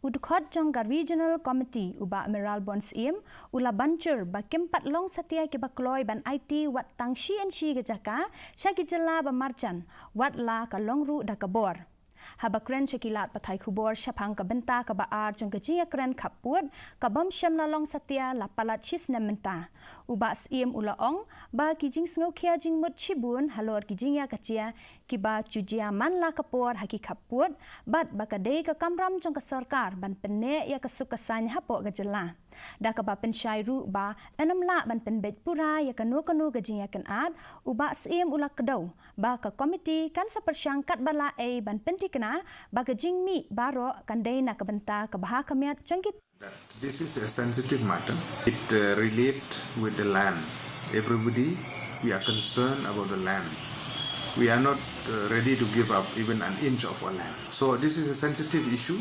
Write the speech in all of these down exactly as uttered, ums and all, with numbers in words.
U dkhot jong ka Regional Committee u Bah Mayralborn Syiem u la ban jur ba kim pat long satia kiba kloi ban aiti wat tang shi inshi ka jaka sha ki jylla ba marjan, wat la ka long ruh da ka bor. Haba kren sha ki lad pathai khubor shaphang ka bynta kaba ar jong ka jingïakren khappud, ka bym shym la long satia la palat shi snem mynta. U Bah Syiem u la ong ba ki jingsngewkhia jingmut shibun halor ki jingïakajia kiba ju jia man la ka por ha ki khappud, bad ba ka dei ka kamram jong ka sorkar ban pynneh ïa ka suk ka saiñ hapoh ka jylla. Da kaba pynshai ruh ba yn ym lah ban pynbeit pura ïa kano kano ka jingïakynad, u Bah Syiem u la kdew ba ka komiti kan sa pyrshang katba lah ei ban pynthikna ba ka jingmih baroh kan dei na ka bynta ka bha ka miat jong ki. This is a sensitive matter. It uh, relates with the land. Everybody, we are concerned about the land. We are not uh, ready to give up even an inch of our land. So this is a sensitive issue.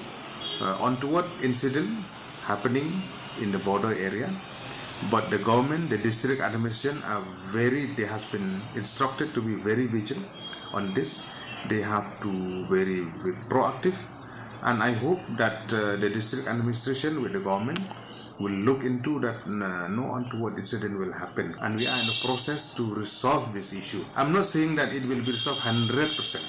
Uh, untoward incident happening in the border area, but the government, the district administration are very, they has been instructed to be very vigilant on this. They have to very be proactive, and I hope that uh, the district administration with the government will look into that uh, no untoward incident will happen, and we are in the process to resolve this issue. I'm not saying that it will be resolved one hundred percent.